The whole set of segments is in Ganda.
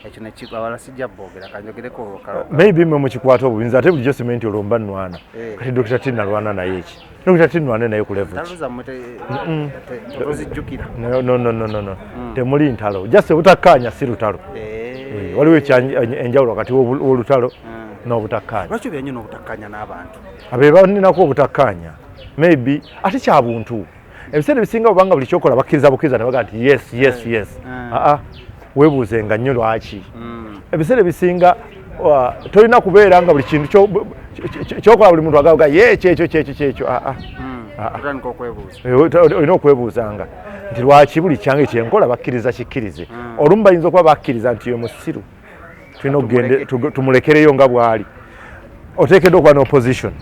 Ekyo nekigwa sijja boogera, kanjogereko. Maybe mwe mukikwata obubi, nze ate bulijjo simanyi nti olwo mba nnwana. Kati Dr. T nalwana naye ki? Dr. T nwane naye ku level ki? Ntalo zammwe tozijjukira? No, no, no, no, no, no. Temuli ntalo, just obutakkaanya, si lutalo. Waliwo enjawulo wakati w'olutalo n'obutakkaanya. Lwaki obeera nnyo n'obutakkaanya n'abantu? Abe baninako obutakkaanya, maybe ate kya buntu. Ebiseera ebisinga obanga buli kyokola bakkiriza bukkiriza ne bagaa nti yes. Aa, weebuuzenga nnyo lwaki. Ebiseera ebisinga tolina kubeera nga buli kintu kyokola buli muntu agamba ye kyekyo kyekyo kyekyo. Aa. Otandika okwebuuza. Olina okwebuuzanga nti lwaki buli kyange kyenkola bakkiriza kikkirize. Olumu bayinza okuba bakkiriza nti ye musiru, tulina okugende tumulekereyo nga bw'ali. Oteekeddwa okuba n'opposition.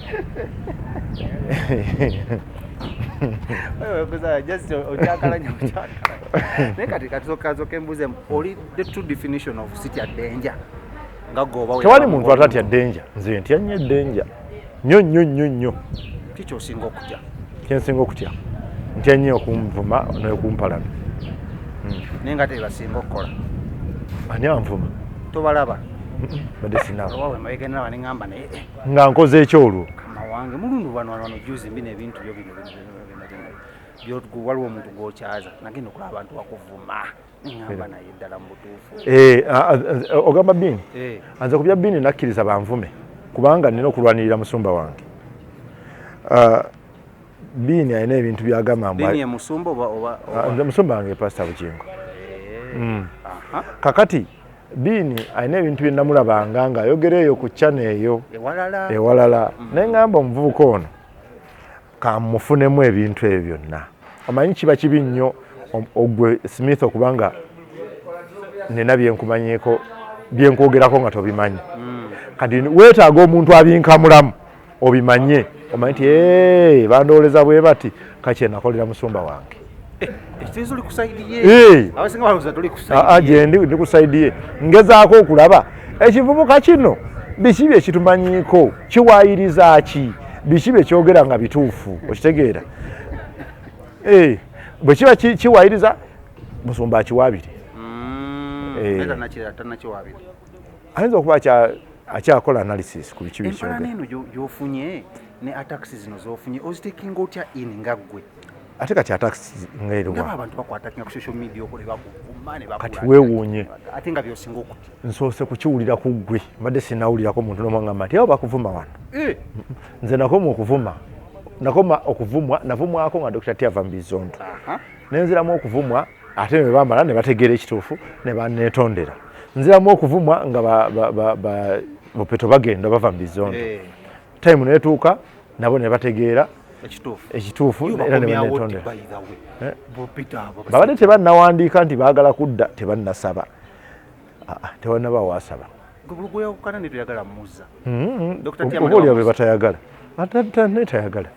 Wewe, just okyakala nnyo, okyakala. Naye kati kazoke mbuuze, oli the true definition of sitya danger nga gwe oba? Tewali muntu atatya danger. Nze ntya nnyo danger, nnyo nnyo nnyo nnyo. Kiki osinga okutya? Kyensinga okutya, ntya nnyo okunvuma n'okumpalana. Naye nga tebasinga okukola. Ani anvuma? Tobalaba? Badde sinaba. Oba wemabega ne ŋŋamba naye Nga nkoze ekyolwo. Kama wange mulundu bano wano juzi mbina ebintu byo bino bino bino bino bino, waliwo omuntu gw'okyaza, nagenda okulaba abantu bakuvuma, neŋŋamba naye ddala mu butuufu. Ogamba Biini? Eh. Nze ku bya Biini nakkiriza banvume kubanga nina okulwanirira musumba wange. Ah, Biini alina ebintu byagamba mbu Biini ye musumba oba Ah, nze musumba wange Pasita Bugingo. Kakati Biini alina ebintu bye namulabanga ng'ayogera eyo ku channel eyo ewalala. Ewalala, naye ŋŋamba omuvubuka ono kamufunemu ebintu ebyo byonna. Omanyi kiba kibi nnyo ogwe Smith okubanga nina byenkumanyiiko byenkwogerako nga tobimanyi. Kati weetaaga omuntu abinkamulamu obimanye, omanye nti "Eh, bandooleza bwe bati." Kakye nakolera musumba wange. Ekitegeeza oli ku side ye? Eh. Abasinga balowooza toli ku Aa, side ye. Gyendi, ndi ku side ye. Ngezaako okulaba ekivubuka kino biki bye kitumanyiiko, kiwaayiriza ki, biki bye kyogera nga bituufu. Okitegeera? Eh, bwe kiba kiwaayiriza musumba akiwaabire. Eh. Naye tannakiwaabira. Ayinza okuba akyakola analysis ku biki Empalana byekyogera. eno gy'ofunye ne attacks zino z'ofunye, ozitekinga otya in nga ggwe? Ate kati attacks Ndaba ngaeruwa? Abantu bakwatakinga ku social media okwo ne bakuvuma ne Kati bakula. weewuunye. Ate nga byosinga okutya. Nsoose kukiwulira ku ggwe. Mbadde sinawulirako muntu n'omu agamba nti awo bakuvuma wano. Nze nakoma okuvuma, nakoma okuvumwa, navumwako nga Dr. T ava mu Bizonto. Nenziramu okuvumwa ate ne bamala ne bategeera ekituufu ne baneetondera. Nziramu okuvumwa nga Bupeto bagenda bava mu Bizonto. Time netuuka nabo ne bategeera ekituufu. Ekituufu Yo era ne bakomyawo baneetondera. by the way. Eh? Bopita abo Babadde tebannawandiika nti baagala kudda, tebannasaba. Ah, ah, tewannaba waasaba. Gwe gweyawukana ne toyagala muzza. Dr. T Oba amala oli abe bamuza. batayagala. Ate ne tayagala.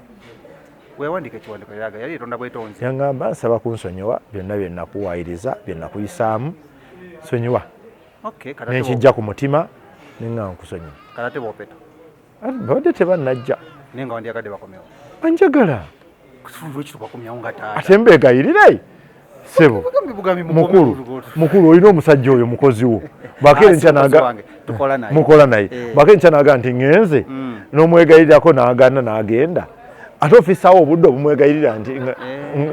Weyawandiika ekiwandiiko yaga yali etonda bwetonzi. Yaŋŋamba, "Nsaba kunsonyiwa byonna bye nakuwaayiriza, bye nakuyisaamu, sonyiwa." Okay, kati ate Nenkijja ku mutima neŋŋa nkusonyiwa. Kati ate bopeta. Ate babadde tebannajja. Naye nga wandyagadde bakomewo. Anjagala. Lweki tubakomyawo nga taata? Ate mbeegayirire, sebo. Bugambi bugambi. Mukulu, mukulu, olina omusajja oyo mukozi wo bwakeera Ah, enkya si mukozi naga wange, tukola naye. Mukola naye. Bwakeera enkya naga nti ŋŋenze, n'omwegayirirako n'agaana n'agenda, ate ofiisaawo obudde obumwegayirira nti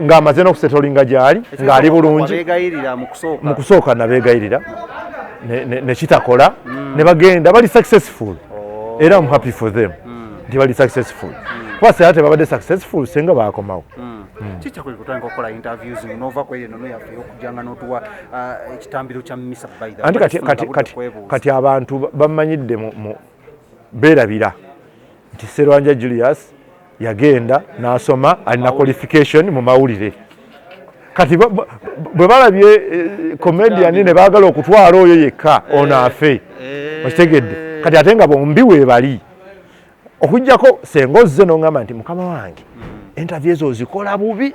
ng'amaze n'okusetolinga gy'ali ng'ali bulungi. Wabegayirira mu kusooka? Mu kusooka nabeegayirira ne kitakola ne bagenda bali successful. Oh. Era I'm happy for them nti bali successful, kuba singa tebabadde successful senga bakomawo. Kikyakweri kutandika okukola interviews nova ku eyo enono yaffe ey'okujjanga n'otuwa ekitambiro kya misa, by the way. Anti kati, kati, kati, kati abantu bamanyidde mu beerabira nti Serwanja Julius yagenda n'asoma, alina qualification mu mawulire. Kati bwe balabye comedian ne baagala okutwala oyo yekka ono afe. Okitegedde? Kati ate nga bombi weebali, okugjako senga ozze n'oŋŋamba nti mukama wange, interview ezo ozikola bubi.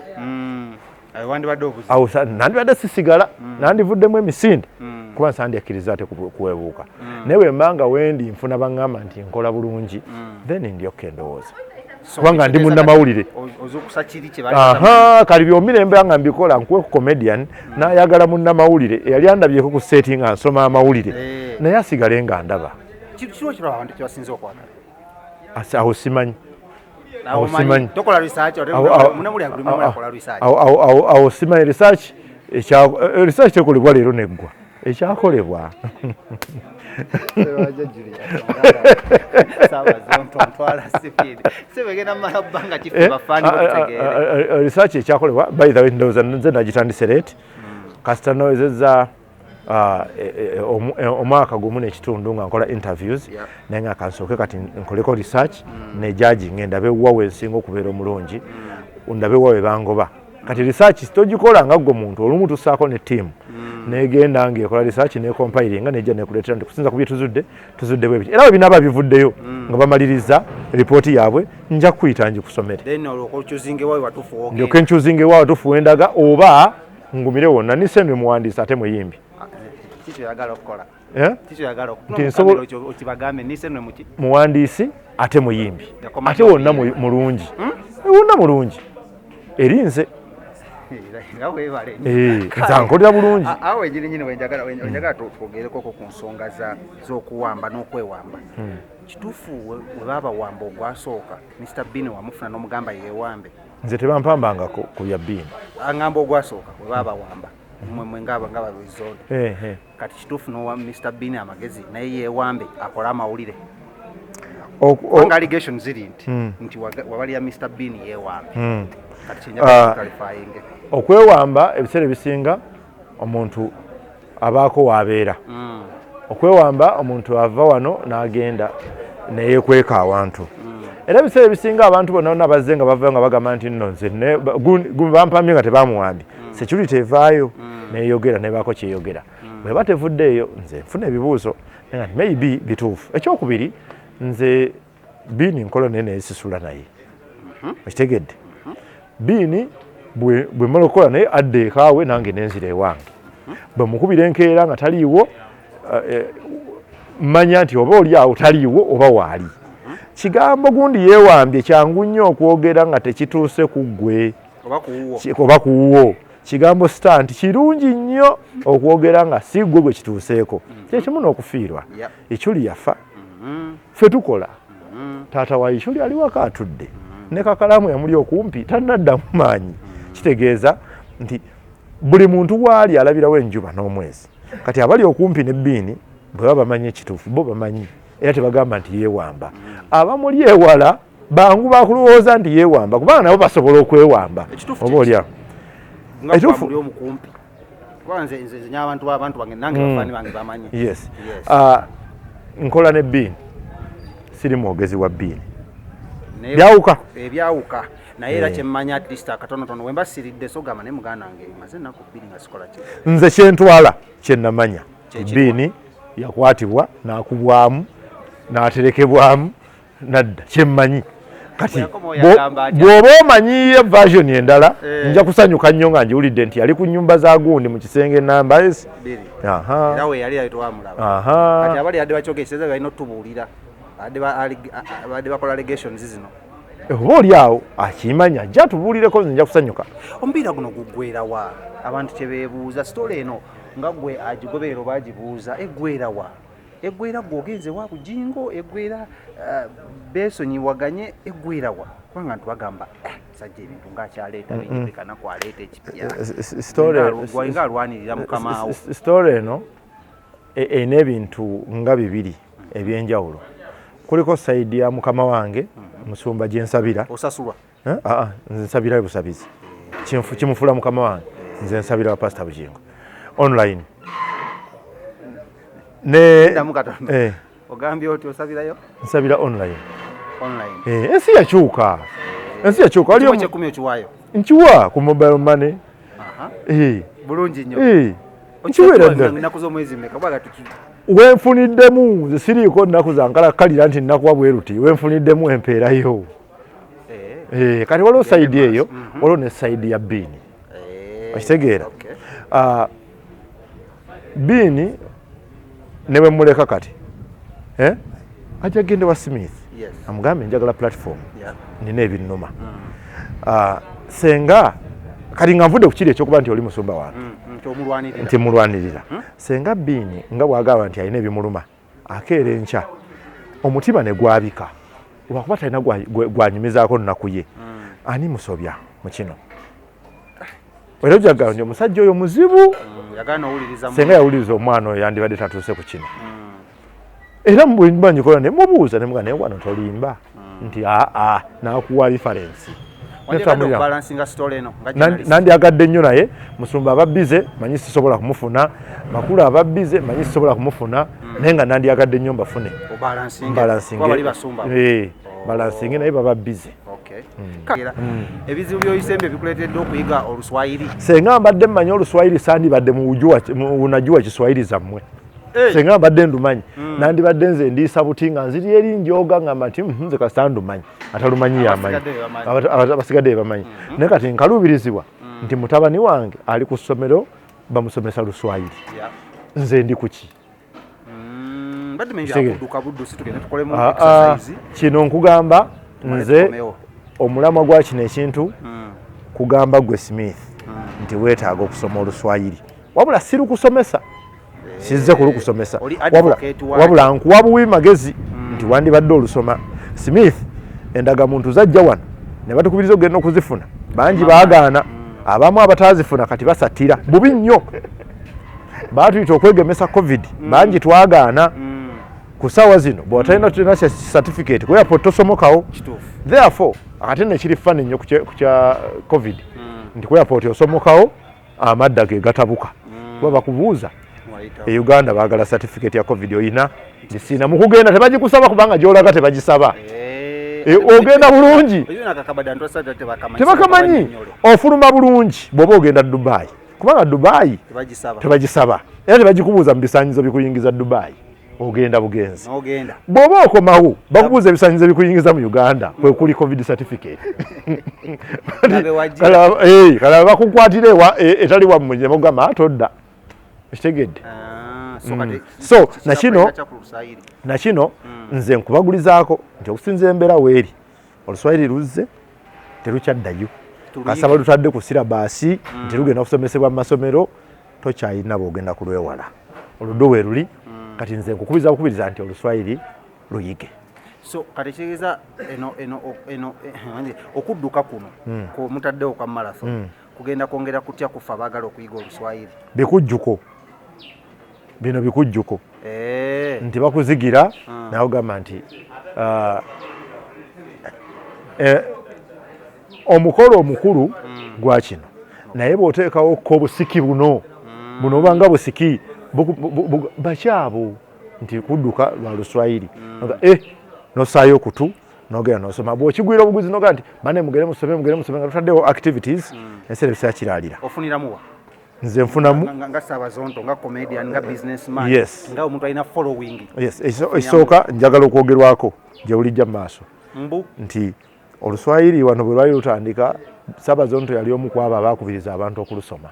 Wandibadde obuzibu. Awo nandibadde sisigala, nandivuddemu emisinde kuba nsandyakiriza ate kuwebuuka. Naye bwe mba nga wendi nfuna baŋŋamba nti nkola bulungi, then ndyoka endowooza. Kubanga ndi munnamawulire. Kali byombi nembeera nga mbikola, nkuwe ku comedian nayagala munnamawulire eyali andabyeko ku set nga nsoma amawulire, naye asigale nga ndaba. Awo simanyi. Awo simanyi. Awo simanyi research. Research tekolebwa leero neggwa, ekyakolebwa. Research ekyakolebwa, by the way, ndowooza nze nagitandise late. Kasita nawezezza omwaka 1.5 nga nkola interviews, naye nga kansooke kati nkoleko research ne judging, ndabe wa wensinga okubeera omulungi, ndabe wa we bangoba. Kati research togikola nga ggwe muntu, olumu tussaako ne team negenda ng'ekola research, necompilinga, nejja nekuleetera nti kusinza ku bye tuzudde, tuzudde bwe biti. Era bwe binaaba bivuddeyo nga bamaliriza ripooti yaabwe, nja kukuyita ngikusomere, ndyoke nchoosinge wa watuufu wendaga oba ngumire wonna. Nisendwe muwandiisi ate muyimbi. Nti muwandiisi ate muyimbi, ate wonna mulungi, wonna mulungi eri nze. Nze ankolera bulungi. Awo enyini nyini wenjagala twogerekoko ku nsonga z'okuwamba n'okwewamba. Kituufu we babawamba ogwasooka, Mr Bean wamufuna n'omugamba yeewambe? Nze tebampambangako ku bya Bean. Aŋŋamba ogwasooka we babawamba mmwe nga balwizondo. Kati kituufu n'owa Mr Bean amagezi naye yeewambe akole amawulire? Kubanga allegation ziri nti wabalira Mr Bean yeewambe. Kati kyenjagala clarifying. Okwewamba, ebiseera ebisinga omuntu abaako waabeera. Okwewamba, omuntu ava wano n'agenda neyekweka awantu. Era ebiseera ebisinga abantu bonna bonna bazze nga bavayo nga bagamba nti nno nze bampambye nga tebamuwambye. Security evaayo neyogera, nebaako kyeyogera. Bweba tevuddeeyo, nze nfuna ebibuuzo nga nti maybe bituufu. Ekyokubiri, nze Bean nkola naye, naye sisula naye, okitegedde? Bean bwe mmala okukola naye, adda ekaawe, nange nenzira ewange. Bwe mukubira enkeera nga taliiwo, mmanya nti oba oli awo taliiwo oba waali. Kigambo gundi yeewambye kyangu nnyo okwogera nga tekituuse ku ggwe oba ku wuwo. Kigambo stunt kirungi nnyo okwogera nga si ggwe gwe kituuseeko. Kyekimu n'okufiirwa. Ichuli yafa, ffe tukola. Taata wa Ichuli ali waka atudde ne kakalaamu yamuli okumpi, tannaddamu maanyi. Kitegeeza nti buli muntu waali alabirawo enjuba n'omwezi. Kati abali okumpi ne Bean bwe baba bamanyi ekituufu, bo bamanyi, era tebagamba nti yeewamba. Abamuli ewala bangu bakulowooza nti yeewamba, kubanga nabo basobola okwewamba oba oli awo. Yes, nkola ne Bean, siri mwogezi wa Bean. Byawuka. Ebyawuka, naye era kyemmanya at least akatonotono wemba siridde sogamba naye muganda wange maze ennaku 2 nga sikola ki. Nze kyentwala kyenamanya, Bean yakwatibwa n'akubwamu n'aterekebwamu nadda, kyemmanyi. Kati bw'oba omanyiye version endala, nja kusanyuka nnyo nga njiwulidde nti yali ku nyumba za gundi mu kisenge namba esi. Era we yali twamulaba. Kati abali yadde bakyogera balina otubuulira, badde bakola allegations zino. Oba oli awo akimanya, ajja atubuulireko, nze nja kusanyuka. Omupiira guno guggwerawa? Abantu kyebeebuuza, story eno nga gwe agigoberera oba agibuuza, eggwerawa? Eggwera gwe ogenze wa Bujingo, eggwera beesonyiwaganye, eggwerawa? Kubanga nti bagamba sajja ebintu ngaakyaleeta bingi, kanaku aleeta ekipya nga alwanirira mukamaawo. Story eno erina ebintu nga bibiri ebyenjawulo. Kuliko side ya mukama wange musumba gyensabira. Osasulwa? Nze nsabirayo busabizi, kimufuula mukama wange. Nze nsabira wa Pastor Bujingo online ne ogambye oti osabirayo? Nsabira online. Ensi yakyuka, ensi yakyuka. Waliyo okiwaayo? Nkiwa ku mobile money. Bulungi nnyo. Nkiweera ddala. Ennaku z'omwezi mmeka? Wenfuniddemu, nze siriiko nnaku zankalakalira nti nnakuwa bweruti, wenfuniddemu empeerayo. Kati waliwo side eyo, waliwo ne side ya Bean, okitegeera? Bean ne bwe muleka kati ajja gende wa Smith. Amugambe njagala platform, nina ebinnuma. Senga kati nga nvudde ku kiri ekyokuba nti oli musumba wange, nti mulwanirira. Senga Biini nga bw'agamba nti alina ebimuluma, akeera enkya omutima ne gwabika lwakuba talina gwanyumizaako nnaku ye. Ani musobya mu kino? Era ojagala nti omusajja oyo muzibu, senga yawuliriza omwana oyo yandibadde tatuuse ku kino. Era bwe ngikola ne mubuuza ne mugamba, naye wano tolimba nti aa nakuwa reference. Nandyagadde nnyo, naye musumba aba busy, manyi sisobola kumufuna. Makulu aba busy, manyi sisobola kumufuna, naye nga nandyagadde nnyo mbafune balansinge, naye baba busy. Ebizibu byoyisembye bikuleetedde okuyiga Oluswayiri? Senga mbadde mmanyi Oluswayiri, sandibadde mu unajua Kiswahili zammwe. Senga mbadde ndumanyi, nandibadde nze ndiisa buti nga nziri eri njoga ngamba nti nze kasita ndumanyi, atalumanyi yamanyi, abasigadde bebamanyi. Naye kati nkaluubirizibwa nti mutabani wange ali ku ssomero bamusomesa Luswayiri, nze ndi kuki? Kino nkugamba nze omulamwa gwa kino ekintu kugamba gwe Smith nti weetaaga okusoma Oluswayiri, wabula sirukusomesa, sizze kulukusomesa, wabula nkuwa buwi magezi nti wandibadde olusoma. Smith, endagamuntu zajja wano ne batukubiriza okugenda okuzifuna, bangi baagaana, abamu abataazifuna kati basattira bubi nnyo. Baatuyita okwegemesa COVID, bangi twagaana. Ku ssaawa zino bw'otalina tulina certificate ku airport tosomokawo. Therefore ate nekiri funny nnyo ku kya COVID nti ku airport osomokawo amadda ge gatabuka, kuba bakubuuza e Uganda baagala certificate ya COVID, oyina? Ndisiina mukugenda tebagikusaba kubanga gyolaga tebagisaba. Ogenda bulungi, tebakamanyi, ofuluma bulungi bw'oba ogenda Dubai, kubanga Dubai tebagisaba era tebagikubuuza mu bisaanyizo bikuyingiza Dubai, ogenda bugenzi. Bw'oba okomawo bakubuuza ebisaanyizo ebikuyingiza mu Uganda, kwe kuli COVID certificate. Kalaba bakukwatira ewa etali wammwe ne bagamba atodda, ekitegedde? So nakino nze nkubagulizaako nti okusinza embeera weeri, Oluswayiri luzze terukyaddayo, kasaba lutadde ku syllabus nti lugenda kusomesebwa mu masomero, tokyalina bwogenda kulwewala, oluddo we luli. Kati nze nkukubiriza bukubiriza nti Oluswayiri luyige. So kati kitegeeza eno eno eno okudduka kuno mutaddewo kwa marathon kugenda kwongera kutya kufa abaagala okuyiga Oluswayiri? Bikujjuko bino, bikujjuko nti bakuzigira nawe ogamba nti omukolo omukulu gwa kino, naye bw'oteekawo ko obusiki buno buno obanga busiki bakyabo nti kudduka lwa Luswayiri, nosaayo okutu nogenda nosoma, bw'okigwira obuguzi nogaa nti bane mugere musome, mugere musome, nga tutaddewo activities, enseera ebiseera kiraalira. Ofuniramuwa? Nze nfunamu nga Sabazonto, nga comedian, nga businessman, nga omuntu alina following. Yes, ekisooka njagala okwogerwako gye bulijja mu maaso mbu nti Oluswayiri wano bwe lwali lutandika, Sabazonto yali omu ku abo abaakubiriza abantu okulusoma.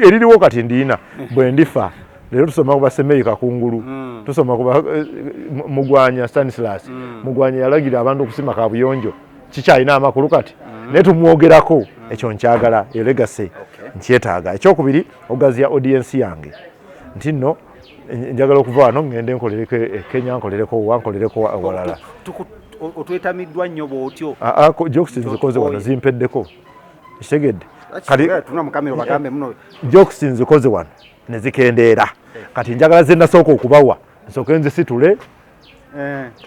Eririwo kati ndiina bwe ndifa leero. Tusoma ku Basemeyi Kakungulu, tusoma ku Mugwanya Stanislas. Mugwanya yalagira abantu okusima kabuyonjo, kikyalina amakulu kati, naye tumwogerako. Ekyo nkyagala, eyo legacy nkyetaaga. Ekyokubiri, okugaziya audience yange nti nno njagala okuva wano ngende nkolereko e Kenya, nkolereko wa, nkolereko walala. Otwetamiddwa nnyo bw'otyo. Jokes nzikoze wano zimpeddeko, kitegedde? Kati jokes nzikoze wano ne zikendeera, kati njagala ze nasooka okubawa nsooke nzisitule.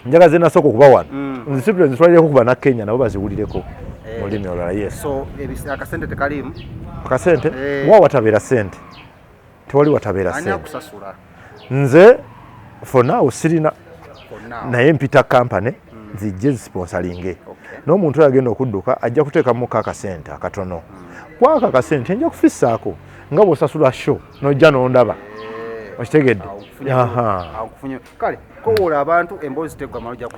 Njagala ze nasooka okuba wano nzisitule, nzitwalireko ku Bannakenya nabo baziwulireko mu lulimi olulala. Yes. Akasente tekaliimu? Akasente wa watabeera sente tewali, watabeera sente. Nze for now sirina, naye mpita company zijje zisponsoringe n'omuntu oyo agenda okudduka ajja kuteekamuko akasente akatono. Kwako akasente nja kufissaako nga bw'osasula show n'ojja n'ondaba, okitegedde? Kale kowoola abantu, emboozi teggwa malojja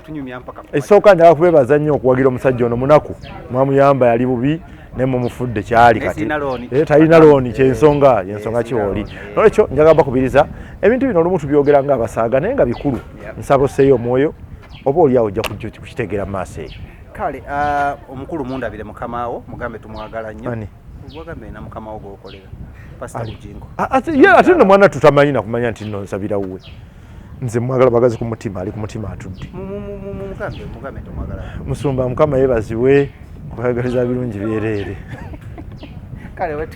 tunyumya mpaka. Ekisooka njagala kubeebaza nnyo okuwagira omusajja ono munaku, mwamuyamba yali bubi naye mumufudde kyali kati talina looni, kyensonga yensonga kiwooli. Nolwekyo njagala bakubiriza Ebintu bino olumu tubyogera nga abasaaga, naye nga bikulu. Nsaba osseeyo omwoyo, oba oli awo ojja kujja kukitegeera mu maaso eyo. Kale omukulu mundabire mukamaawo, mugambe tumwagala nnyo. Wagambe na mukamawo gwokolera, Pastor Bujingo. Ate nno mwana tutamanyi nakumanya nti nno nsabira wuwe. Nze mwagala bagazi ku mutima, ali ku mutima atudde. Mugambe tumwagala. Musumba, Mukama yeebazibwe, kwagaliza birungi byereere. Kale.